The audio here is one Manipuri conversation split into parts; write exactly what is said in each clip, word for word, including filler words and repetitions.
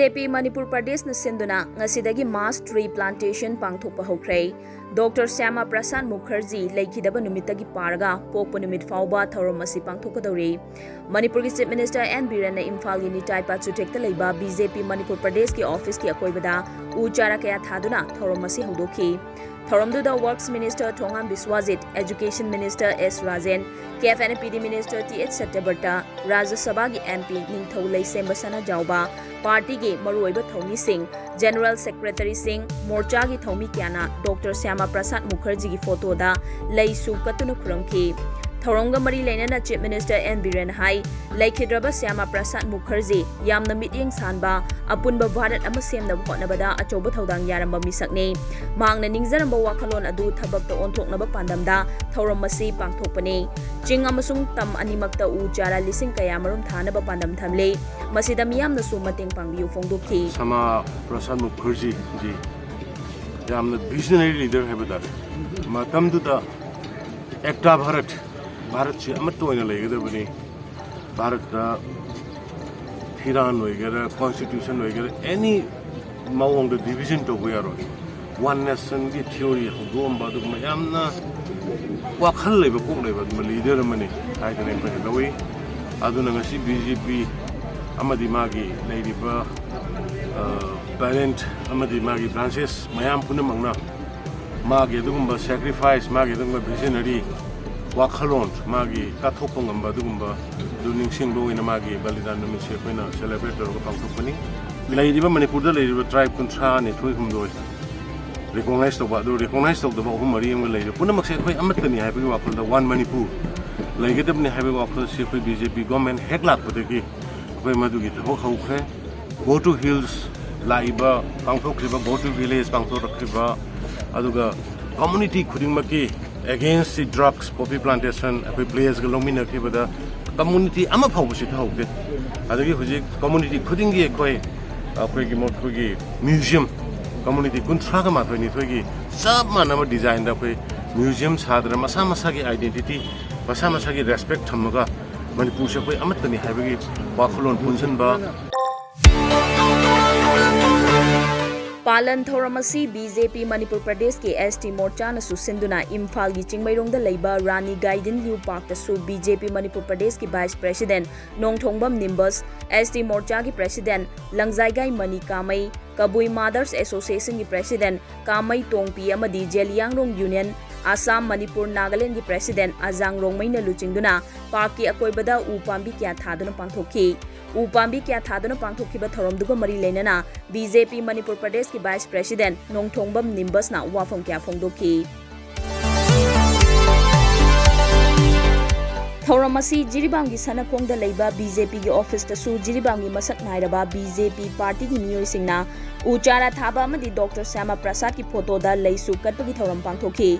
ꯕꯤ ꯖꯦ ꯄꯤ ꯃꯅꯤꯄꯨꯔ ꯄ꯭ꯔꯗꯦꯁꯅ ꯁꯤꯟꯗꯨꯅ ꯉꯁꯤꯗꯒꯤ mass tree plantation ꯄꯥꯡꯊꯣꯛꯄ ꯍꯧꯈ꯭ꯔꯦ꯫ ꯗꯣꯛꯇꯔ ꯁ꯭ꯌꯥꯃꯥ ꯄ꯭ꯔꯁꯥꯗ ꯃꯨꯈꯔꯖꯤ ꯂꯩꯈꯤꯗꯕ ꯅꯨꯃꯤꯠꯇꯒꯤ ꯄꯥꯔꯒ ꯄꯣꯛꯄ ꯅꯨꯃꯤꯠ ꯐꯥꯎꯕ ꯊꯧꯔꯝ ꯑꯁꯤ ꯄꯥꯡꯊꯣꯛꯀꯗꯧꯔꯤ꯫ ꯃꯅꯤꯄꯨꯔꯒꯤ Chief Minister ꯑꯦꯟ ꯕꯤꯔꯦꯟꯅ ꯏꯝꯐꯥꯜꯒꯤ ꯅꯤꯇꯥꯏ ꯄꯥꯆꯨꯊꯦꯛꯇ ꯂꯩꯕ ꯕꯤ ꯖꯦ ꯄꯤ ꯃꯅꯤꯄꯨꯔ ꯄ꯭ꯔꯗꯦꯁꯀꯤ ꯑꯣꯐꯤꯁꯀꯤ ꯑꯀꯣꯏꯕꯗ ꯎ ꯆꯥꯔꯥ ꯀꯌꯥ ꯊꯥꯗꯨꯅ ꯊꯧꯔꯝ ꯑꯁꯤ ꯍꯧꯗꯣꯛꯈꯤ꯫ ꯊꯧꯔꯝꯗꯨꯗ Works Minister ꯊꯣꯉꯥꯝ ꯕꯤꯁ꯭ꯋꯥꯖꯤꯠ, Education Minister ꯑꯦꯁ ꯔꯥꯖꯦꯟ, ꯀꯦꯐ ꯑꯦꯟ ꯄꯤ ꯗꯤ Minister ꯇꯤ ꯑꯩꯆ ꯁꯇ꯭ꯌꯕ꯭ꯔꯇ, ꯔꯥꯖ꯭ꯌ ꯁꯚꯥꯒꯤ ꯑꯦꯝ ꯄꯤ ꯅꯤꯡꯊꯧ ꯂꯩꯁꯦꯝꯕ ꯁꯅꯥꯖꯥꯎꯕ, ꯄꯥꯔꯇꯤꯒꯤ ꯃꯔꯨꯑꯣꯏꯕ ꯊꯧꯃꯤꯁꯤꯡ, ꯖꯦꯅꯔꯦꯜ ꯁꯦꯀ꯭ꯔꯦꯇꯔꯤꯁꯤꯡ, ꯃꯣꯔꯆꯥꯒꯤ ꯊꯧꯃꯤ ꯀꯌꯥꯅ ꯗꯣꯛꯇꯔ ꯁ꯭ꯌꯥꯃꯥ ꯄ꯭ꯔꯁꯥꯗ ꯃꯨꯈꯔꯖꯤꯒꯤ ꯐꯣꯇꯣꯗ ꯂꯩꯁꯨ ꯀꯠꯇꯨꯅ ꯈꯨꯔꯨꯝꯈꯤ꯫ ꯊꯧꯔꯝꯒ ꯃꯔꯤ ꯂꯩꯅꯅ Chief Minister ꯑꯦꯟ ꯕꯤꯔꯦꯟꯅ ꯍꯥꯏ, ꯂꯩꯈꯤꯗ꯭ꯔꯕ ꯁ꯭ꯌꯥꯃꯥ ꯄ꯭ꯔꯁꯥꯗ ꯃꯨꯈꯔꯖꯤ ꯌꯥꯝꯅ ꯃꯤꯠꯌꯦꯡ ꯁꯥꯟꯕ, ꯑꯄꯨꯟꯕ ꯚꯥꯔꯠ ꯑꯃ ꯁꯦꯝꯅꯕ ꯍꯣꯠꯅꯕꯗ ꯑꯆꯧꯕ ꯊꯧꯗꯥꯡ ꯌꯥꯔꯝꯕ ꯃꯤꯁꯛꯅꯤ꯫ ꯃꯍꯥꯛꯅ ꯅꯤꯡꯖꯔꯝꯕ ꯋꯥꯈꯜꯂꯣꯟ ꯑꯗꯨ ꯊꯕꯛꯇ ꯑꯣꯟꯊꯣꯛꯅꯕ ꯄꯥꯟꯗꯝꯗ ꯊꯧꯔꯝ ꯑꯁꯤ ꯄꯥꯡꯊꯣꯛꯄꯅꯤ꯫ ꯆꯤꯡ ꯑꯃꯁꯨꯡ ꯇꯝ ꯑꯅꯤꯃꯛꯇ ꯎ ꯆꯥꯔꯥ ꯂꯤꯁꯤꯡ ꯀꯌꯥ ꯃꯔꯨꯝ ꯊꯥꯅꯕ ꯄꯥꯟꯗꯝ ꯊꯝꯂꯤ꯫ ꯃꯁꯤꯗ ꯃꯤꯌꯥꯝꯅꯁꯨ ꯃꯇꯦꯡ ꯄꯥꯡꯕꯤꯌꯨ ꯐꯣꯡꯗꯣꯛꯈꯤ꯫ ꯁ꯭ꯌꯥꯃꯥ ꯄ꯭ꯔꯁꯥꯗ ꯃꯨꯈꯔꯖꯤꯖꯤ ꯌꯥꯝꯅ visionary leader ꯍꯥꯏꯕ ꯇꯥꯔꯦ꯫ ꯃꯇꯝꯗꯨꯗ ꯑꯦꯛꯇꯥ ꯚꯥꯔꯠ, ꯚꯥꯔꯠꯁꯤ ꯑꯃꯠꯇ ꯑꯣꯏꯅ ꯂꯩꯒꯗꯕꯅꯤ, ꯚꯥꯔꯠꯇ ꯐꯤꯔꯥꯟ ꯑꯣꯏꯒꯦꯔꯥ, constitution ꯑꯣꯏꯒꯦꯔꯥ, any ꯃꯑꯣꯡꯗ division ꯇꯧꯕ ꯌꯥꯔꯣꯏ꯫ One nationꯒꯤ theory ꯍꯧꯗꯣꯛꯑꯝꯕ ꯑꯗꯨꯒꯨꯝꯕ ꯌꯥꯝꯅ ꯋꯥꯈꯜ ꯂꯩꯕ, ꯀꯣꯛ ꯂꯩꯕ ꯑꯗꯨꯒꯨꯝꯕ leader ꯑꯃꯅꯤ ꯍꯥꯏꯗꯅ ꯑꯩꯈꯣꯏꯅ ꯂꯧꯏ꯫ ꯑꯗꯨꯅ ꯉꯁꯤ ꯕꯤ ꯖꯦ ꯄꯤ ꯑꯃꯗꯤ ꯃꯥꯒꯤ ꯂꯩꯔꯤꯕ, ꯑ, parent ꯑꯃꯗꯤ ꯃꯥꯒꯤ branches ꯃꯌꯥꯝ ꯄꯨꯝꯅꯃꯛꯅ ꯃꯥꯒꯤ ꯑꯗꯨꯒꯨꯝꯕ sacrifice, ꯃꯥꯒꯤ ꯑꯗꯨꯒꯨꯝꯕ visionary ꯋꯥꯈꯜꯂꯣꯟ, ꯃꯥꯒꯤ ꯀꯠꯊꯣꯛꯄ ꯉꯝꯕ ꯑꯗꯨꯒꯨꯝꯕ ꯑꯗꯨ ꯅꯤꯡꯁꯤꯡꯕ ꯑꯣꯏꯅ ꯃꯥꯒꯤ ꯕꯂꯤꯗꯥꯟ ꯅꯨꯃꯤꯠꯁꯦ ꯑꯩꯈꯣꯏꯅ celebrate ꯇꯧꯔꯒ ꯄꯥꯡꯊꯣꯛꯄꯅꯤ꯫ ꯂꯩꯔꯤꯕ ꯃꯅꯤꯄꯨꯔꯗ ꯂꯩꯔꯤꯕ tribe ꯀꯨꯟꯊ꯭ꯔꯥ ꯅꯤꯊꯣꯏ ꯍꯨꯝꯗꯣꯏ recognize ꯇꯧꯕ, ꯑꯗꯨ recognize ꯇꯧꯗꯕ ꯑꯍꯨꯝ ꯃꯔꯤ ꯑꯃꯒ ꯂꯩꯔꯦ꯫ ꯄꯨꯝꯅꯃꯛꯁꯦ ꯑꯩꯈꯣꯏ ꯑꯃꯠꯇꯅꯤ ꯍꯥꯏꯕꯒꯤ ꯋꯥꯈꯜꯗ, One Manipur ꯂꯩꯒꯗꯕꯅꯤ ꯍꯥꯏꯕꯒꯤ ꯋꯥꯈꯜꯁꯤ ꯑꯩꯈꯣꯏ ꯕꯤ ꯖꯦ ꯄꯤ government ꯍꯦꯛ ꯂꯥꯛꯄꯗꯒꯤ ꯑꯩꯈꯣꯏ ꯃꯗꯨꯒꯤ ꯊꯕꯛ ꯍꯧꯈ꯭ꯔꯦ꯫ Go to Hills ꯂꯥꯛꯏꯕ, ꯄꯥꯡꯊꯣꯛꯈ꯭ꯔꯤꯕ Go to Village ꯄꯥꯡꯊꯣꯔꯛꯈ꯭ꯔꯤꯕ, ꯑꯗꯨꯒ community ꯈꯨꯗꯤꯡꯃꯛꯀꯤ against the drugs, poppy plantation ꯑꯩꯈꯣꯏ pledgeꯒ ꯂꯧꯃꯤꯟꯅꯈꯤꯕꯗ community ꯑꯃ ꯐꯥꯎꯕ ꯁꯤꯊꯍꯧꯗꯦ꯫ ꯑꯗꯒꯤ ꯍꯧꯖꯤꯛ community ꯈꯨꯗꯤꯡꯒꯤ ꯑꯩꯈꯣꯏ, ꯑꯩꯈꯣꯏꯒꯤ ꯃꯈꯣꯏꯒꯤ museum, community ꯀꯨꯟꯊ꯭ꯔꯥꯒ ꯃꯥꯊꯣꯏ ꯅꯤꯊꯣꯏꯒꯤ ꯆꯞ ꯃꯥꯟꯅꯕ designꯗ ꯑꯩꯈꯣꯏ museum ꯁꯥꯗꯅ ꯃꯁꯥ ꯃꯁꯥꯒꯤ identity, ꯃꯁꯥ ꯃꯁꯥꯒꯤ respect ꯊꯝꯃꯒ ꯃꯅꯤꯄꯨꯔꯁꯦ ꯑꯩꯈꯣꯏ ꯑꯃꯠꯇꯅꯤ ꯍꯥꯏꯕꯒꯤ ꯋꯥꯈꯜꯂꯣꯟ ꯄꯨꯟꯁꯤꯟꯕ꯫ ꯄꯥꯂꯟ ꯊꯧꯔꯝ ꯑꯁꯤ ꯕꯤ ꯖꯦ ꯄꯤ ꯃꯅꯤꯄꯨꯔ ꯄ꯭ꯔꯗꯦꯁꯀꯤ ꯑꯦꯁ ꯇꯤ ꯃꯣꯔꯆꯥꯅꯁꯨ ꯁꯤꯟꯗꯨꯅ ꯏꯝꯐꯥꯜꯒꯤ ꯆꯤꯡꯃꯩꯔꯣꯡꯗ ꯂꯩꯕ ꯔꯥꯅꯤ ꯒꯥꯏꯗꯤꯟ ꯂꯤꯎ ꯄꯥꯔꯛꯇꯁꯨ ꯕꯤ ꯖꯦ ꯄꯤ ꯃꯅꯤꯄꯨꯔ ꯄ꯭ꯔꯗꯦꯁꯀꯤ ꯚꯥꯏꯁ ꯄ꯭ꯔꯦꯁꯤꯗꯦꯟꯠ ꯅꯣꯡꯊꯣꯡꯕꯝ ꯅꯤꯝꯕꯁ, ꯑꯦꯁ ꯇꯤ ꯃꯣꯔꯆꯥꯒꯤ ꯄ꯭ꯔꯦꯁꯤꯗꯦꯟꯠ ꯂꯪꯖꯥꯏꯒꯥꯏ ꯃꯅꯤ ꯀꯥꯃꯩ, ꯀꯕꯨꯏ ꯃꯥꯗꯔꯁ ꯑꯦꯁꯣꯁꯤꯌꯦꯁꯟꯒꯤ ꯄ꯭ꯔꯦꯁꯤꯗꯦꯟꯠ ꯀꯥꯃꯩ ꯇꯣꯡꯄꯤ ꯑꯃꯗꯤ ꯖꯦꯂꯤꯌꯥꯡꯔꯣꯡ ꯌꯨꯅꯤꯌꯟ, ꯑꯁꯥꯝ, ꯃꯅꯤꯄꯨꯔ, ꯅꯥꯒꯥꯂꯦꯟꯗꯒꯤ ꯄ꯭ꯔꯦꯁꯤꯗꯦꯟꯠ ꯑꯖꯥꯡ ꯔꯣꯡꯃꯩꯅ ꯂꯨꯆꯤꯡꯗꯨꯅ ꯄꯥꯔꯛꯀꯤ ꯑꯀꯣꯏꯕꯗ ꯎ ꯄꯥꯝꯕꯤ ꯀꯌꯥ ꯊꯥꯗꯨꯅ ꯄꯥꯡꯊꯣꯛꯈꯤ꯫ ꯎ ꯄꯥꯝꯕꯤ ꯀꯌꯥ ꯊꯥꯗꯨꯅ ꯄꯥꯡꯊꯣꯛꯈꯤꯕ ꯊꯧꯔꯝꯗꯨꯒ ꯃꯔꯤ ꯂꯩꯅꯅ ꯕꯤ ꯖꯦ ꯄꯤ ꯃꯅꯤꯄꯨꯔ ꯄ꯭ꯔꯗꯦꯁꯀꯤ ꯚꯥꯏꯁ ꯄ꯭ꯔꯦꯁꯤꯗꯦꯟꯠ ꯅꯣꯡꯊꯣꯡꯕꯝ ꯅꯤꯝꯕꯁꯅ ꯋꯥꯐꯝ ꯀꯌꯥ ꯐꯣꯡꯗꯣꯛꯈꯤ꯫ ꯊꯧꯔꯝ ꯑꯁꯤ ꯖꯤꯔꯤꯕꯥꯝꯒꯤ ꯁꯅꯈꯣꯡꯗ ꯂꯩꯕ ꯕꯤ ꯖꯦ ꯄꯤꯒꯤ ꯑꯣꯐꯤꯁꯇꯁꯨ ꯖꯤꯔꯤꯕꯥꯝꯒꯤ ꯃꯁꯛ ꯅꯥꯏꯔꯕ ꯕꯤ ꯖꯦ ꯄꯤ ꯄꯥꯔꯇꯤꯒꯤ ꯃꯤꯑꯣꯏꯁꯤꯡꯅ ꯎ ꯆꯥꯔꯥ ꯊꯥꯕ ꯑꯃꯗꯤ ꯗꯣꯛꯇꯔ ꯁ꯭ꯌꯥꯃꯥ ꯄ꯭ꯔꯁꯥꯗꯀꯤ ꯐꯣꯇꯣꯗ ꯂꯩꯁꯨ ꯀꯠꯄꯒꯤ ꯊꯧꯔꯝ ꯄꯥꯡꯊꯣꯛꯈꯤ꯫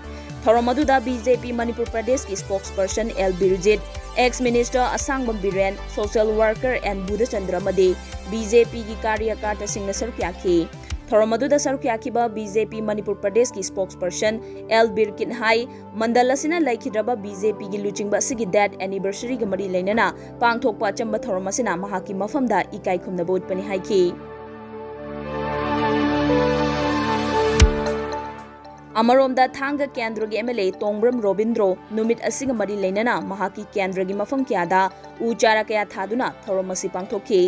ꯊꯧꯔꯝ ꯑꯗꯨꯗ ꯕꯤ ꯖꯦ ꯄꯤ ꯃꯅꯤꯄꯨꯔ ꯄ꯭ꯔꯗꯦꯁꯀꯤ spokesperson L Birjit, ex minister Asangbam Biren, social worker N Budhachandra ꯑꯃꯗꯤ ꯕꯤ ꯖꯦ ꯄꯤꯒꯤ ꯀꯥꯔꯌꯀꯔꯇꯥꯁꯤꯡꯅ ꯁꯔꯨꯛ ꯌꯥꯈꯤ꯫ ꯊꯧꯔꯝ ꯑꯗꯨꯗ ꯁꯔꯨꯛ ꯌꯥꯈꯤꯕ ꯕꯤ ꯖꯦ ꯄꯤ ꯃꯅꯤꯄꯨꯔ ꯄ꯭ꯔꯗꯦꯁꯀꯤ ꯁ꯭ꯄꯣꯛꯁꯄꯔꯁꯟ ꯑꯦꯜ ꯕꯤꯔ ꯀꯤꯠꯍꯥꯏ, ꯃꯟꯗꯜ ꯑꯁꯤꯅ ꯂꯩꯈꯤꯗ꯭ꯔꯕ ꯕꯤ ꯖꯦ ꯄꯤꯒꯤ ꯂꯨꯆꯤꯡꯕ ꯑꯁꯤꯒꯤ ꯗꯦꯠ ꯑꯦꯅꯤꯚꯔꯁꯔꯤꯒ ꯃꯔꯤ ꯂꯩꯅꯅ ꯄꯥꯡꯊꯣꯛꯄ ꯑꯆꯝꯕ ꯊꯧꯔꯝ ꯑꯁꯤꯅ ꯃꯍꯥꯛꯀꯤ ꯃꯐꯝꯗ ꯏꯀꯥꯏ ꯈꯨꯝꯅꯕ ꯎꯠꯄꯅꯤ ꯍꯥꯏꯈꯤ꯫ ꯑꯃꯔꯣꯝꯗ ꯊꯥꯡꯒ ꯀꯦꯟꯗ꯭ꯔꯒꯤ ꯑꯦꯝ ꯑꯦꯜ ꯑꯦ ꯇꯣꯡꯕ꯭ꯔꯝ ꯔꯣꯕꯤꯟꯗ꯭ꯔꯣ ꯅꯨꯃꯤꯠ ꯑꯁꯤꯒ ꯃꯔꯤ ꯂꯩꯅꯅ ꯃꯍꯥꯛꯀꯤ ꯀꯦꯟꯗ꯭ꯔꯒꯤ ꯃꯐꯝ ꯀꯌꯥꯗ ꯎ ꯆꯥꯔꯥ ꯀꯌꯥ ꯊꯥꯗꯨꯅ ꯊꯧꯔꯝ ꯑꯁꯤ ꯄꯥꯡꯊꯣꯛꯈꯤ꯫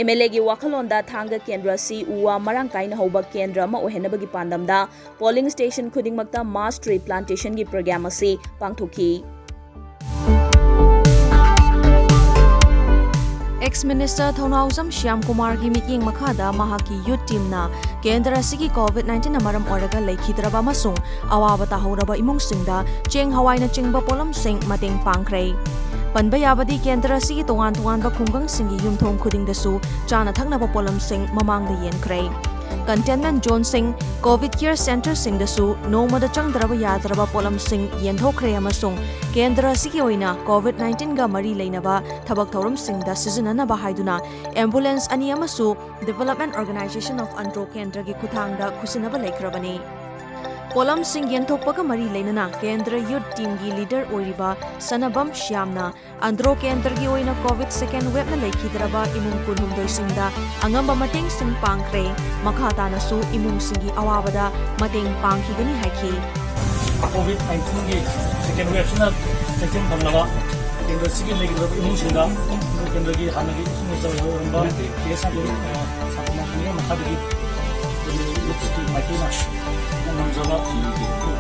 ꯑꯦꯝ ꯑꯦꯜ ꯑꯦꯒꯤ ꯋꯥꯈꯜꯂꯣꯟꯗ ꯊꯥꯡꯒ ꯀꯦꯟꯗ꯭ꯔ ꯑꯁꯤ ꯎ ꯋꯥ ꯃꯔꯥꯡ ꯀꯥꯏꯅ ꯍꯧꯕ ꯀꯦꯟꯗ꯭ꯔ ꯑꯃ ꯑꯣꯏꯍꯟꯅꯕꯒꯤ ꯄꯥꯟꯗꯝꯗ ꯄꯣꯂꯤꯡ ꯁ꯭ꯇꯦꯁꯟ ꯈꯨꯗꯤꯡꯃꯛꯇ ꯃꯥꯁ ꯇ꯭ꯔꯤ ꯄ꯭ꯂꯥꯟꯇꯦꯁꯟꯒꯤ ꯄ꯭ꯔꯣꯒ꯭ꯔꯥꯝ ꯑꯁꯤ ꯄꯥꯡꯊꯣꯛꯈꯤ꯫ ꯑꯦꯛꯁ ꯃꯤꯅꯤꯁꯇꯔ ꯊꯧꯅꯥꯎꯖꯝ ꯁ꯭ꯌꯥꯝ ꯀꯨꯃꯥꯔꯒꯤ ꯃꯤꯠꯌꯦꯡ ꯃꯈꯥꯗ ꯃꯍꯥꯛꯀꯤ ꯌꯨꯠ ꯇꯤꯝꯅ ꯀꯦꯟꯗ꯭ꯔ ꯑꯁꯤꯒꯤ ꯀꯣꯚꯤꯗ ꯅꯥꯏꯟꯇꯤꯟꯅ ꯃꯔꯝ ꯑꯣꯏꯔꯒ ꯂꯩꯈꯤꯗ꯭ꯔꯕ ꯑꯃꯁꯨꯡ ꯑꯋꯥꯕ ꯇꯥꯍꯧꯔꯕ ꯏꯃꯨꯡꯁꯤꯡꯗ ꯆꯦꯡ ꯍꯋꯥꯏꯅꯆꯤꯡꯕ ꯄꯣꯠꯂꯝꯁꯤꯡ ꯃꯇꯦꯡ ꯄꯥꯡꯈ꯭ꯔꯦ꯫ ꯄꯟꯕ ꯌꯥꯕꯗꯤ ꯀꯦꯟꯗ꯭ꯔ ꯑꯁꯤꯒꯤ ꯇꯣꯉꯥꯟ ꯇꯣꯉꯥꯟꯕ ꯈꯨꯡꯒꯪꯁꯤꯡꯒꯤ ꯌꯨꯝꯊꯣꯡ ꯈꯨꯗꯤꯡꯗꯁꯨ ꯆꯥꯅ ꯊꯛꯅꯕ ꯄꯣꯠꯂꯝꯁꯤꯡ ꯃꯃꯥꯡꯗ ꯌꯦꯟꯈ꯭ꯔꯦ꯫ ꯀꯟꯇꯦꯟꯃꯦꯟꯠ ꯖꯣꯟꯁꯤꯡ, ꯀꯣꯚꯤꯗ ꯀꯦꯌꯔ ꯁꯦꯟꯇꯔꯁꯤꯡꯗꯁꯨ ꯅꯣꯡꯃꯗ ꯆꯪꯗ꯭ꯔꯕ ꯌꯥꯗ꯭ꯔꯕ ꯄꯣꯠꯂꯝꯁꯤꯡ ꯌꯦꯟꯊꯣꯛꯈ꯭ꯔꯦ ꯑꯃꯁꯨꯡ ꯀꯦꯟꯗ꯭ꯔ ꯑꯁꯤꯒꯤ ꯑꯣꯏꯅ ꯀꯣꯚꯤꯗ ꯅꯥꯏꯟꯇꯤꯟꯒ ꯃꯔꯤ ꯂꯩꯅꯕ ꯊꯕꯛ ꯊꯧꯔꯝꯁꯤꯡꯗ ꯁꯤꯖꯤꯟꯅꯅꯕ ꯍꯥꯏꯗꯨꯅ ꯑꯦꯝꯕꯨꯂꯦꯟꯁ ꯑꯅꯤ ꯑꯃꯁꯨ Development Organization of Andro ꯀꯦꯟꯗ꯭ꯔꯒꯤ ꯈꯨꯠꯊꯥꯡꯗ ꯈꯨꯠꯁꯤꯟꯅꯕ ꯂꯩꯈ꯭ꯔꯕꯅꯤ꯫ ꯄꯣꯠꯂꯝꯁꯤꯡ ꯌꯦꯟꯊꯣꯛꯄꯒ ꯃꯔꯤ ꯂꯩꯅꯅ ꯀꯦꯟꯗ꯭ꯔ ꯌꯨꯠ ꯇꯤꯝꯒꯤ ꯂꯤꯗꯔ ꯑꯣꯏꯔꯤꯕ ꯁꯅꯥꯕꯝ ꯁ꯭ꯌꯥꯝꯅ ꯑꯟꯗ꯭ꯔꯣ ꯀꯦꯟꯗ꯭ꯔꯒꯤ ꯑꯣꯏꯅ ꯀꯣꯚꯤꯗ ꯁꯦꯀꯦꯟ ꯋꯦꯕꯅ ꯂꯩꯈꯤꯗ꯭ꯔꯕ ꯏꯃꯨꯡ ꯀꯨꯟꯍꯨꯝꯗꯣꯏꯁꯤꯡꯗ ꯑꯉꯝꯕ ꯃꯇꯦꯡꯁꯤꯡ ꯄꯥꯡꯈ꯭ꯔꯦ꯫ ꯃꯈꯥ ꯇꯥꯅꯁꯨ ꯏꯃꯨꯡꯁꯤꯡꯒꯤ ꯑꯋꯥꯕꯗ ꯃꯇꯦꯡ ꯄꯥꯡꯈꯤꯒꯅꯤ ꯍꯥꯏꯈꯤ꯫ ꯀꯣꯚꯤꯗ ꯅꯥꯏꯟꯇꯤꯟꯒꯤ ꯁꯦꯀꯦꯟ ꯋꯦꯕꯁꯤꯅ ꯆꯩꯊꯦꯡ ꯐꯪꯂꯕ ꯀꯦꯟꯗ꯭ꯔ ꯑꯁꯤꯒꯤ ꯂꯩꯒꯗꯧꯔꯕ ꯏꯃꯨꯡꯁꯤꯡꯗ ꯀꯦꯟꯗ꯭ꯔꯒꯤ ꯍꯥꯟꯅꯒꯤ ꯏꯁꯤꯡ ꯏꯆꯥꯎ ꯑꯣꯏꯔꯝꯕ ꯀꯦ ꯑꯦꯁ ꯑꯥꯏ ꯃꯈꯥꯗꯒꯤ ꯉꯝꯖꯕ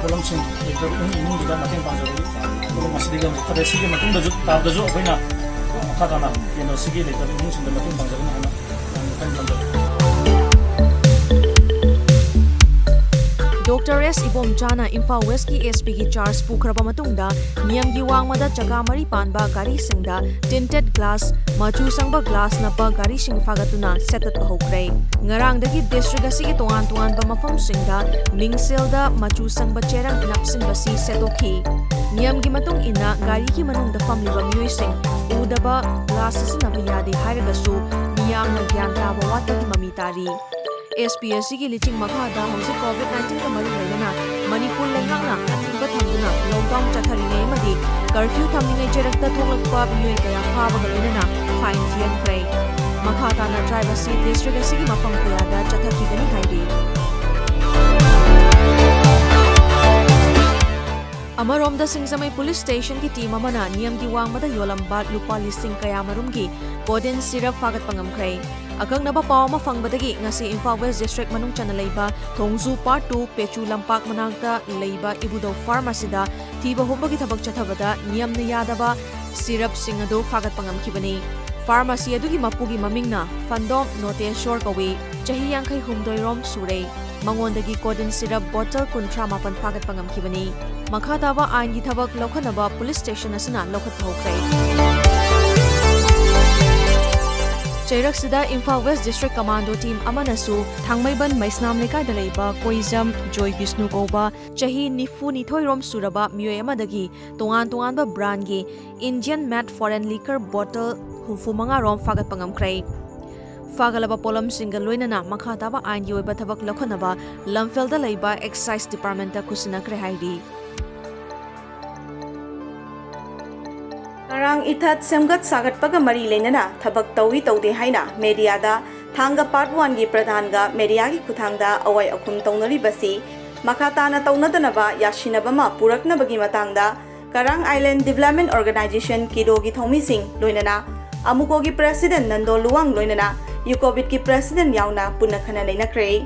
ꯄꯣꯠꯂꯝꯁꯤꯡ ꯂꯩꯇꯕ ꯏꯃꯨꯡ ꯏꯃꯨꯡꯗꯨꯗ ꯃꯇꯦꯡ ꯄꯥꯡꯖꯕꯒꯤ ꯊꯕꯛ ꯑꯁꯤꯗꯒꯤ ꯍꯧꯖꯤꯛ ꯐꯔꯦ꯫ ꯁꯤꯒꯤ ꯃꯇꯨꯡꯗꯁꯨ ꯇꯥꯕꯗꯁꯨ ꯑꯩꯈꯣꯏꯅ ꯃꯈꯥ ꯇꯥꯅ ꯀꯦꯟꯗ꯭ꯔ ꯑꯁꯤꯒꯤ ꯂꯩꯇꯕ ꯏꯃꯨꯡꯁꯤꯡꯗ ꯃꯇꯦꯡ ꯄꯥꯡꯖꯒꯅꯤ ꯍꯥꯏꯅ ꯋꯥꯈꯜ ꯊꯝꯖꯔꯤ꯫ ꯗꯣꯛꯇꯔ ꯑꯦꯁ ꯏꯕꯣꯝꯆꯥꯅ ꯏꯝꯐꯥꯜ ꯋꯦꯁꯀꯤ ꯑꯦꯁ ꯄꯤꯒꯤ ꯆꯥꯔꯖ ꯄꯨꯈ꯭ꯔꯕ ꯃꯇꯨꯡꯗ ꯅꯤꯌꯝꯒꯤ ꯋꯥꯡꯃꯗ ꯆꯀꯥ ꯃꯔꯤ ꯄꯥꯟꯕ ꯒꯥꯔꯤꯁꯤꯡꯗ ꯇꯤꯟꯇꯦꯠ ꯒ꯭ꯂꯥꯁ, ꯃꯆꯨ ꯁꯪꯕ ꯒ꯭ꯂꯥꯁ ꯅꯞꯄ ꯒꯥꯔꯤꯁꯤꯡ ꯐꯥꯒꯠꯇꯨꯅ ꯁꯦꯠꯇꯠꯄ ꯍꯧꯈ꯭ꯔꯦ꯫ ꯉꯔꯥꯡꯗꯒꯤ ꯗꯤꯁꯇ꯭ꯔꯤꯛ ꯑꯁꯤꯒꯤ ꯇꯣꯉꯥꯟ ꯇꯣꯉꯥꯟꯕ ꯃꯐꯝꯁꯤꯡꯗ ꯃꯤꯡꯁꯦꯜꯗ ꯃꯆꯨ ꯁꯪꯕ ꯆꯦꯔꯪ ꯅꯞꯁꯤꯟꯕꯁꯤ ꯁꯦꯠꯇꯣꯛꯈꯤ꯫ ꯅꯤꯌꯝꯒꯤ ꯃꯇꯨꯡ ꯏꯟꯅ ꯒꯥꯔꯤꯒꯤ ꯃꯅꯨꯡꯗ ꯐꯝꯂꯤꯕ ꯃꯤꯑꯣꯏꯁꯤꯡ ꯎꯗꯕ ꯒ꯭ꯂꯥꯁ ꯁꯤꯖꯤꯟꯅꯕ ꯌꯥꯗꯦ ꯍꯥꯏꯔꯒꯁꯨ ꯃꯤꯌꯥꯝꯅ ꯒ꯭ꯌꯥꯟ ꯇꯥꯕ ꯋꯥꯠꯄꯒꯤ ꯃꯃꯤ ꯇꯥꯔꯤ꯫ ꯑꯦꯁ ꯄꯤ ꯑꯁꯤꯒꯤ ꯂꯤꯆꯤꯡ ꯃꯈꯥꯗ ꯍꯧꯖꯤꯛ ꯀꯣꯚꯤꯗ ꯅꯥꯏꯟꯇꯤꯟꯒ ꯃꯔꯤ ꯂꯩꯅꯅ ꯃꯅꯤꯄꯨꯔ ꯂꯩꯉꯥꯛꯅ ꯑꯊꯤꯡꯕ ꯊꯝꯗꯨꯅ ꯂꯣꯛꯗꯥꯎꯟ ꯆꯠꯊꯔꯤꯉꯩ ꯑꯃꯗꯤ ꯀꯔꯐ꯭ꯌꯨ ꯊꯝꯂꯤꯉꯩ ꯆꯩꯔꯛꯇ ꯊꯣꯛꯂꯛꯄ ꯃꯤꯑꯣꯏ ꯀꯌꯥ ꯐꯥꯕꯒ ꯂꯣꯏꯅꯅ ꯐꯥꯏꯟ ꯊꯤꯍꯟꯈ꯭ꯔꯦ꯫ ꯃꯈꯥ ꯇꯥꯅ ꯗ꯭ꯔꯥꯏꯚ ꯑꯁꯤ ꯗꯤꯁꯇ꯭ꯔꯤꯛ ꯑꯁꯤꯒꯤ ꯃꯐꯝ ꯀꯌꯥꯗ ꯆꯠꯊꯈꯤꯒꯅꯤ ꯍꯥꯏꯔꯤ꯫ ꯑꯃꯔꯣꯝꯗ ꯁꯤꯡꯖꯃꯩ ꯄꯨꯂꯤꯁ ꯁ꯭ꯇꯦꯁꯟꯒꯤ ꯇꯤꯝ ꯑꯃꯅ ꯅꯤꯌꯝꯒꯤ ꯋꯥꯡꯃꯗ ꯌꯣꯜꯂꯝꯕ ꯂꯨꯄꯥ ꯂꯤꯁꯤꯡ ꯀꯌꯥꯃꯔꯨꯝꯒꯤ ꯀꯣꯗꯤꯟ ꯁꯤꯔꯞ ꯐꯥꯒꯠꯄ ꯉꯝꯈ꯭ꯔꯦ꯫ ꯑꯀꯛꯅꯕ ꯄꯥꯎ ꯑꯃ ꯐꯪꯕꯗꯒꯤ ꯉꯁꯤ ꯏꯝꯐꯥꯜ ꯋꯦꯁ ꯗꯤꯁꯇ꯭ꯔꯤꯛ ꯃꯅꯨꯡ ꯆꯟꯅ ꯂꯩꯕ ꯊꯣꯡꯖꯨ ꯄꯥꯔꯠ ꯇꯨ ꯄꯦꯆꯨ ꯂꯝꯄꯥꯛ ꯃꯅꯥꯛꯇ ꯂꯩꯕ ꯏꯕꯨꯙꯧ ꯐꯥꯔꯝ ꯑꯁꯤꯗ ꯊꯤꯕ ꯍꯨꯝꯕꯒꯤ ꯊꯕꯛ ꯆꯠꯊꯕꯗ ꯅꯤꯌꯝꯅ ꯌꯥꯗꯕ ꯁꯤꯔꯞꯁꯤꯡ ꯑꯗꯨ ꯐꯥꯒꯠꯄ ꯉꯝꯈꯤꯕꯅꯤ꯫ ꯐꯥꯔꯃꯥꯁꯤ ꯑꯗꯨꯒꯤ ꯃꯄꯨꯒꯤ ꯃꯃꯤꯡꯅ ꯐꯟꯗꯣꯝ ꯅꯣꯇꯦꯁꯣꯔ ꯀꯧꯏ꯫ ꯆꯍꯤ ꯌꯥꯡꯈꯩ ꯍꯨꯝꯗꯣꯏꯔꯣꯝ ꯁꯨꯔꯦ꯫ ꯃꯉꯣꯟꯗꯒꯤ ꯀꯣꯗꯤꯟ ꯁꯤꯔꯞ ꯕꯣꯇꯜ ꯀꯨꯟꯊ꯭ꯔꯥ ꯃꯥꯄꯟ ꯐꯥꯒꯠꯄ ꯉꯝꯈꯤꯕꯅꯤ꯫ ꯃꯈꯥ ꯇꯥꯕ ꯑꯥꯏꯟꯒꯤ ꯊꯕꯛ ꯂꯧꯈꯠꯅꯕ ꯄꯨꯂꯤꯁ ꯁ꯭ꯇꯦꯁꯟ ꯑꯁꯤꯅ ꯂꯧꯈꯠꯄ ꯍꯧꯈ꯭ꯔꯦ꯫ ꯆꯩꯔꯛꯁꯤꯗ Imphal west district commando team ꯑꯃꯅꯁꯨ ꯊꯥꯡꯃꯩꯕꯟ ꯃꯩꯁꯅꯥꯝ ꯂꯩꯀꯥꯏꯗ ꯂꯩꯕ ꯀꯣꯏꯖꯝ ꯖꯣꯏ ꯕꯤꯁꯅꯨ ꯀꯧꯕ ꯆꯍꯤ ꯅꯤꯐꯨ ꯅꯤꯊꯣꯏꯔꯣꯝ ꯁꯨꯔꯕ ꯃꯤꯑꯣꯏ ꯑꯃꯗꯒꯤ ꯇꯣꯉꯥꯟ ꯇꯣꯉꯥꯟꯕ ꯕ꯭ꯔꯥꯟꯒꯤ ꯏꯟꯗꯤꯌꯟ ꯃꯦꯗ ꯐꯣꯔꯦꯟ ꯂꯤꯀꯔ ꯕꯣꯇꯜ ꯍꯨꯝꯐꯨ ꯃꯉꯥ ꯔꯣꯝ ꯐꯥꯒꯠꯄ ꯉꯝꯈ꯭ꯔꯦ꯫ ꯐꯥꯒꯠꯂꯕ ꯄꯣꯠꯂꯝꯁꯤꯡꯒ ꯂꯣꯏꯅꯅ ꯃꯈꯥ ꯇꯥꯕ ꯑꯥꯏꯟꯒꯤ ꯑꯣꯏꯕ ꯊꯕꯛ ꯂꯧꯈꯠꯅꯕ ꯂꯝꯐꯦꯜꯗ ꯂꯩꯕ ꯑꯦꯛꯁꯥꯏꯖ ꯗꯤꯄꯥꯔꯠꯃꯦꯟꯠꯇ ꯈꯨꯠꯁꯤꯟꯅꯈ꯭ꯔꯦ ꯍꯥꯏꯔꯤ꯫ ꯀꯔꯥꯡ ꯏꯊꯠ ꯁꯦꯝꯒꯠ ꯁꯥꯒꯠꯄꯒ ꯃꯔꯤ ꯂꯩꯅꯅ ꯊꯕꯛ ꯇꯧꯏ ꯇꯧꯗꯦ ꯍꯥꯏꯅ ꯃꯦꯗꯤꯌꯥꯗ ꯊꯥꯡꯒ ꯄꯥꯔꯠ ꯋꯥꯟꯒꯤ ꯄ꯭ꯔꯙꯥꯟꯒ ꯃꯦꯗꯤꯌꯥꯒꯤ ꯈꯨꯠꯊꯥꯡꯗ ꯑꯋꯥꯏ ꯑꯈꯨꯝ ꯇꯧꯅꯔꯤꯕꯁꯤ ꯃꯈꯥ ꯇꯥꯅ ꯇꯧꯅꯗꯅꯕ ꯌꯥꯁꯤꯟꯅꯕ ꯑꯃ ꯄꯨꯔꯛꯅꯕꯒꯤ ꯃꯇꯥꯡꯗ ꯀꯔꯥꯡ ꯑꯥꯏꯂꯦꯟ ꯗꯤꯕꯦꯂꯞꯃꯦꯟ ꯑꯣꯔꯒꯅꯥꯏꯖꯦꯁꯟ, ꯀꯤꯗꯣꯒꯤ ꯊꯧꯃꯤꯁꯤꯡ, ꯂꯣꯏꯅꯅ ꯑꯃꯨꯀꯣꯒꯤ ꯄ꯭ꯔꯦꯁꯤꯗꯦꯟꯠ ꯅꯟꯗꯣ ꯂꯨꯋꯥꯡ, ꯂꯣꯏꯅꯅ ꯌꯨꯀꯣꯕꯤꯠꯀꯤ ꯄ꯭ꯔꯦꯁꯤꯗꯦꯟꯠ ꯌꯥꯎꯅ ꯄꯨꯟꯅ ꯈꯟꯅ ꯅꯩꯅꯈ꯭ꯔꯦ꯫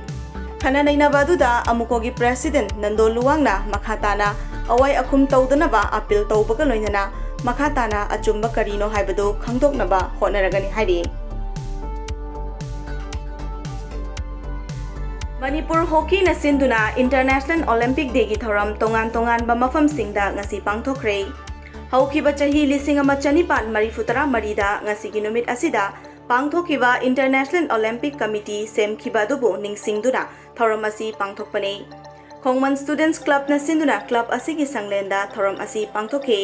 ꯈꯟꯅ ꯅꯩꯅꯕ ꯑꯗꯨꯗ ꯑꯃꯨꯀꯣꯒꯤ ꯄ꯭ꯔꯦꯁꯤꯗꯦꯟꯠ ꯅꯟꯗꯣ ꯂꯨꯋꯥꯡꯅ ꯃꯈꯥ ꯇꯥꯅ ꯑꯋꯥꯏ ꯑꯈꯨꯝ ꯇꯧꯗꯅꯕ ꯑꯄꯤꯜ ꯇꯧꯕꯒ ꯂꯣꯏꯅꯅ ꯃꯈꯥ ꯇꯥꯅ ꯑꯆꯨꯝꯕ ꯀꯔꯤꯅꯣ ꯍꯥꯏꯕꯗꯨ ꯈꯪꯗꯣꯛꯅꯕ ꯍꯣꯠꯅꯔꯒꯅꯤ ꯍꯥꯏꯔꯤ꯫ ꯃꯅꯤꯄꯨꯔ ꯍꯣꯀꯤꯅ ꯁꯤꯟꯗꯨꯅ ꯏꯟꯇꯔꯅꯦꯁꯅꯦꯜ ꯑꯣꯂꯤꯝꯄꯤꯛ ꯗꯦꯒꯤ ꯊꯧꯔꯝ ꯇꯣꯉꯥꯟ ꯇꯣꯉꯥꯟꯕ ꯃꯐꯝꯁꯤꯡꯗ ꯉꯁꯤ ꯄꯥꯡꯊꯣꯛꯈ꯭ꯔꯦ꯫ ꯍꯧꯈꯤꯕ ꯆꯍꯤ ꯂꯤꯁꯤꯡ ꯑꯃ ꯆꯅꯤꯄꯥꯟ ꯃꯔꯤꯐꯨ ꯇꯔꯥ ꯃꯔꯤꯗ ꯉꯁꯤꯒꯤ ꯅꯨꯃꯤꯠ ꯑꯁꯤꯗ ꯄꯥꯡꯊꯣꯛꯈꯤꯕ ꯏꯟꯇꯔꯅꯦꯁꯅꯦꯜ ꯑꯣꯂꯤꯝꯄꯤꯛ ꯀꯃꯤꯇꯤ ꯁꯦꯝꯈꯤꯕ ꯑꯗꯨꯕꯨ ꯅꯤꯡꯁꯤꯡꯗꯨꯅ ꯊꯧꯔꯝ ꯑꯁꯤ ꯄꯥꯡꯊꯣꯛꯄꯅꯤ꯫ ꯈꯣꯡꯃꯟ ꯁ꯭ꯇꯨꯗꯦꯟꯠꯁ ꯀ꯭ꯂꯕꯅ ꯁꯤꯟꯗꯨꯅ ꯀ꯭ꯂꯕ ꯑꯁꯤꯒꯤ ꯁꯪꯂꯦꯟꯗ ꯊꯧꯔꯝ ꯑꯁꯤ ꯄꯥꯡꯊꯣꯛꯈꯤ꯫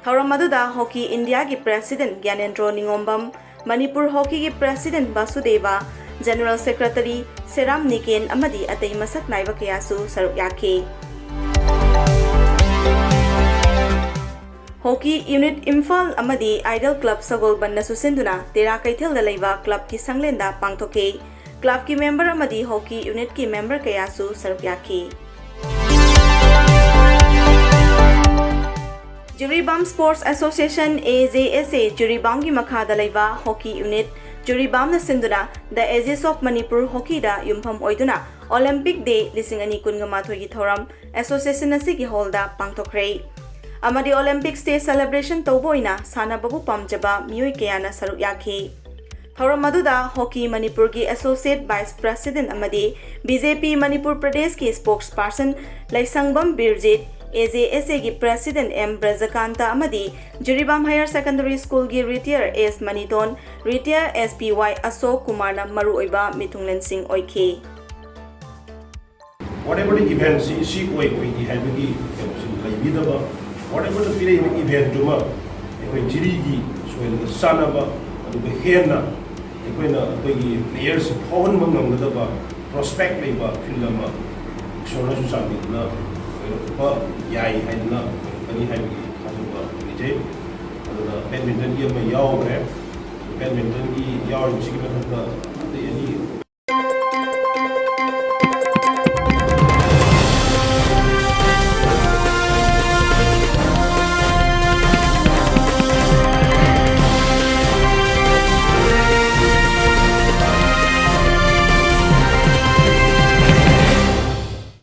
ꯊꯧꯔꯝ ꯑꯗꯨꯗ ꯍꯣꯀꯤ ꯏꯟꯗꯤꯌꯥꯒꯤ ꯄ꯭ꯔꯦꯁꯤꯗꯦꯟꯠ ꯒ꯭ꯌꯥꯅꯦꯟꯗ꯭ꯔꯣ ꯅꯤꯉꯣꯝꯕꯝ, ꯃꯅꯤꯄꯨꯔ ꯍꯣꯀꯤꯒꯤ president Basudeb, general secretary Seram Niken ꯑꯃꯗꯤ ꯑꯇꯩ ꯃꯁꯛ ꯅꯥꯏꯕ ꯀꯌꯥꯁꯨ ꯁꯔꯨꯛ ꯌꯥꯈꯤ꯫ ꯍꯣꯀꯤ ꯌꯨꯅꯤꯠ ꯏꯝꯐꯥꯜ ꯑꯃꯗꯤ ꯑꯥꯏꯗꯜ ꯀ꯭ꯂꯕ ꯁꯒꯣꯜꯕꯟꯅꯁꯨ ꯁꯤꯟꯗꯨꯅ ꯇꯦꯔꯥ ꯀꯩꯊꯦꯜꯗ ꯂꯩꯕ ꯀ꯭ꯂꯕꯀꯤ ꯁꯪꯂꯦꯟꯗ ꯄꯥꯡꯊꯣꯛꯈꯤ꯫ ꯀ꯭ꯂꯕꯀꯤ ꯃꯦꯝꯕꯔ ꯑꯃꯗꯤ ꯍꯣꯀꯤ ꯌꯨꯅꯤꯠꯀꯤ ꯃꯦꯝꯕꯔ ꯀꯌꯥꯁꯨ ꯁꯔꯨꯛ ꯌꯥꯈꯤ꯫ ꯖꯤꯔꯤꯕꯥꯝ ꯁ꯭ꯄꯣꯔꯠꯁ ꯑꯦꯁꯣꯁꯤꯌꯦꯁꯟ, AJSA, ꯖꯤꯔꯤꯕꯥꯝꯒꯤ ꯃꯈꯥꯗ ꯂꯩꯕ ꯍꯣꯀꯤ ꯌꯨꯅꯤꯠ ꯖꯤꯔꯤꯕꯥꯝꯅ ꯁꯤꯟꯗꯨꯅ The Aegis of Manipur Hockeyꯗ ꯌꯨꯝꯐꯝ ꯑꯣꯏꯗꯨꯅ ꯑꯣꯂꯤꯝꯄꯤꯛ ꯗꯦ ꯂꯤꯁꯤꯡ ꯑꯅꯤ ꯀꯨꯟꯃꯥꯊꯣꯏꯒꯤ ꯊꯧꯔꯝ ꯑꯦꯁꯣꯁꯤꯌꯦꯁꯟ ꯑꯁꯤꯒꯤ ꯍꯣꯜꯗ ꯄꯥꯡꯊꯣꯛꯈ꯭ꯔꯦ꯫ ꯑꯃꯗꯤ ꯑꯣꯂꯤꯝꯄꯤꯛꯁ ꯗꯦ ꯁꯦꯂꯦꯕ꯭ꯔꯦꯁꯟ ꯇꯧꯕ ꯑꯣꯏꯅ ꯁꯥꯟꯅꯕꯕꯨ ꯄꯥꯝꯖꯕ ꯃꯤꯑꯣꯏ ꯀꯌꯥꯅ ꯁꯔꯨꯛ ꯌꯥꯈꯤ꯫ ꯊꯧꯔꯝ ꯑꯗꯨꯗ ꯍꯣꯀꯤ ꯃꯅꯤꯄꯨꯔꯒꯤ ꯑꯦꯁꯣꯁꯤꯌꯦꯠ ꯚꯥꯏꯁ ꯄ꯭ꯔꯦꯁꯤꯗꯦꯟꯠ ꯑꯃꯗꯤ BJP ꯃꯅꯤꯄꯨꯔ ꯄ꯭ꯔꯗꯦꯁꯀꯤ ꯁ꯭ꯄꯣꯛꯁ ꯄꯥꯔꯁꯟ ꯂꯩꯁꯪꯕꯝ ꯕꯤꯔꯖꯤꯠ, AJSAꯒꯤ ꯄ꯭ꯔꯦꯁꯤꯗꯦꯟꯠ ꯑꯦꯝ ꯕ꯭ꯔꯖꯀꯥꯟꯇ ꯑꯃꯗꯤ ꯖꯤꯔꯤꯕꯥꯝ ꯍꯥꯌꯔ ꯁꯦꯀꯦꯟꯗꯔꯤ ꯁ꯭ꯀꯨꯜꯒꯤ ꯔꯤꯇꯤꯌꯔ ꯑꯦꯁ ꯃꯅꯤꯇꯣꯟ, ꯔꯤꯇꯤꯌꯔ SP ꯋꯥꯏ ꯑꯁꯣꯛ ꯀꯨꯃꯥꯔꯅ ꯃꯔꯨꯑꯣꯏꯕ ꯃꯤꯊꯨꯡꯂꯦꯟꯁꯤꯡ ꯑꯣꯏꯈꯤ꯫ Whatever the event, ꯁꯤ, ꯁꯤ ꯑꯣꯏ, ꯑꯣꯏꯗꯦ ꯍꯥꯏꯕꯒꯤ ꯀꯩꯅꯣꯁꯤ ꯂꯩꯕꯤꯗꯕ, whatever the ꯄꯤꯔꯛꯏꯕ eventꯗꯨꯃ ꯑꯩꯈꯣꯏ ꯖꯤꯔꯤꯒꯤ ꯁꯣꯏꯗꯅ ꯆꯥꯟꯅꯕ, ꯑꯗꯨꯒ ꯍꯦꯟꯅ ꯑꯩꯈꯣꯏꯅ ꯑꯩꯈꯣꯏꯒꯤ ꯄ꯭ꯂꯦꯌꯔꯁ ꯐꯥꯎꯍꯟꯕ ꯉꯝꯒꯗꯕ ꯄ꯭ꯔꯣꯁꯄꯦꯛ ꯂꯩꯕ ꯐꯤꯜꯗ ꯑꯃ ꯏꯁꯣꯔꯅꯁꯨ ꯆꯥꯟꯕꯤꯗꯨꯅ ꯑꯣꯏꯔꯛꯄ ꯌꯥꯏ ꯍꯥꯏꯗꯅ ꯑꯣꯏꯔꯛꯀꯅꯤ ꯍꯥꯏꯕꯒꯤ ꯊꯥꯖꯕ ꯂꯩꯖꯩ꯫ ꯑꯗꯨꯅ ꯕꯦꯗꯃꯤꯟꯇꯟꯒꯤ ꯑꯃ ꯌꯥꯎꯈ꯭ꯔꯦ꯫ ꯕꯦꯗꯃꯤꯟꯇꯟꯒꯤ ꯌꯥꯎꯔꯤꯕꯁꯤꯒꯤ ꯃꯊꯛꯇ